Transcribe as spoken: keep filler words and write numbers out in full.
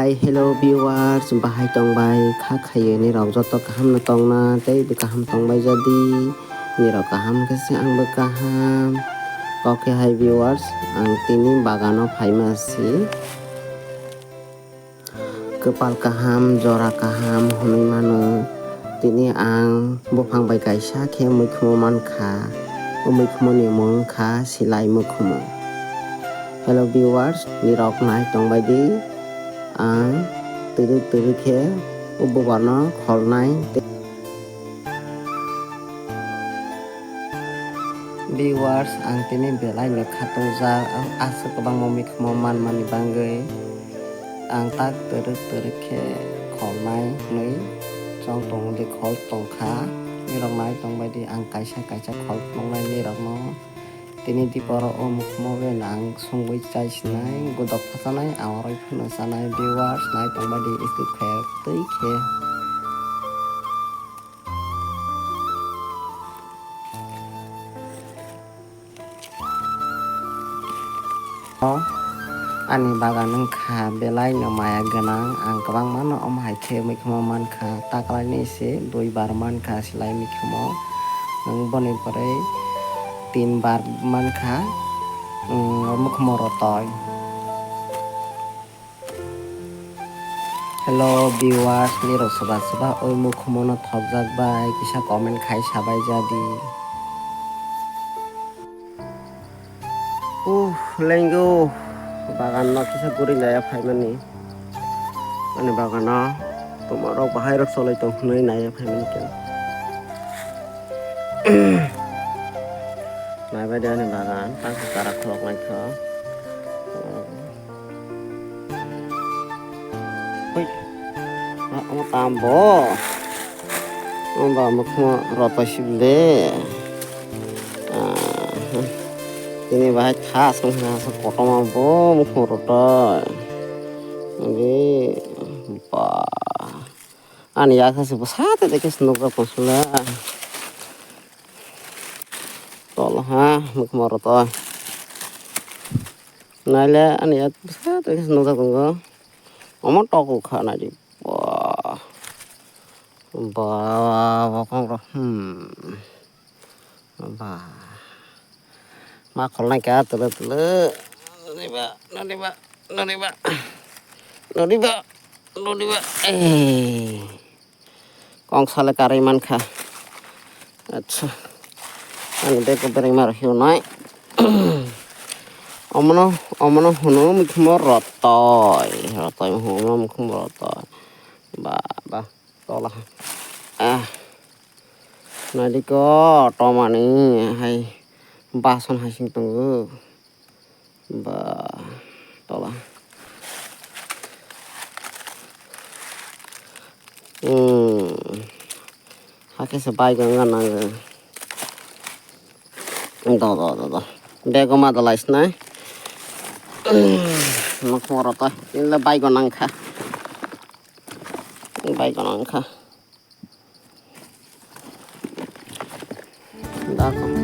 Hai, hello viewers, bahai tongbai kha khayo nirok joto kaham no tongna tei bo kaham tongbai jadi nirok kaham khe se ang bo kaham. Oke hai viewers, ang tini bagano phaima si. Kwpal kaham, jora kaham hwnwi mano. Tini ang buphang bai kaisa khe mikhumo mankha. O mikhumoni mung wngkha silai mikhumo. Hello viewers, nirok nai tongbai di. Ang twrwk twrwk khe o bubarno kholnai. Viewers, ang tini belai no khatungjak, aswk kwbangma mikhumo manmani bagwi. Ang tak twrwk twrwk khe kholnai hwnwi chong tongo de, khol tongkha. Nirok nai tongbai di, ang kaisa kaisa khol phunuknai nirokno. Tini diporo o mikhumo bai no ang sungwi chai sinai, godok phasanai, awaroi phano chanai. Viewers, nai tongbai di, skip khe twi khe. O, ani bagan wngkha belai no maya gwnang, ang kwbangma no omo hai khe mikhumo mankha, taklaini se duibar mankha silai mikhumo, nwng boni pore tinbar mankha, mm, mikhumo rotoi. Hello viewers, nirok soba soba oi mukhumo no thokjak bai kisa comment khai sabai jadi. Uh, lengo bagan no kisa guri naya phaimani. Ani bagan no toma rok bahai rok cholai tong hwnwi naya phaimani khe. Naibai de ani bagan, tang khe chara khulok nai kho. Hui. Ah, omo tam bo. Omo ba mukhumo rotoi sibile. Ah, tini bahai tha aswk wngkha, aswk kotorma bo mukhumo rotoi. Ani ba. Ani yakha se bwsa tei tei khe se nukjak tongphuru le. Tol ha mukhumo rotoi. Naile ani yak bwsa tei khe se nukjak tongo. Omo tok o kha naidi. Ba. Ba, ba, kok rok. Hmm. Ba. Ma kholnai kha tele tele. Noni ba, noni ba, noni ba. Noni ba, noni ba, noni ba. Eh. Kong sale karwi mankha. Acha. Ani bego bereng mar hiu nai. Omono, omono hunu mikhumo rotoi. Rotoi hunu mikhumo rotoi. Ba, ba. Tola. Ah. Naidi ko tomani hai bason hai sing tongo. Ba tola. Hmm. Hakhe se bike wngna nango. Do, do, do, do. Bego ma dalai sinai. Mokmoro to. Inle bike nangkha. Bike nangkha. Dako.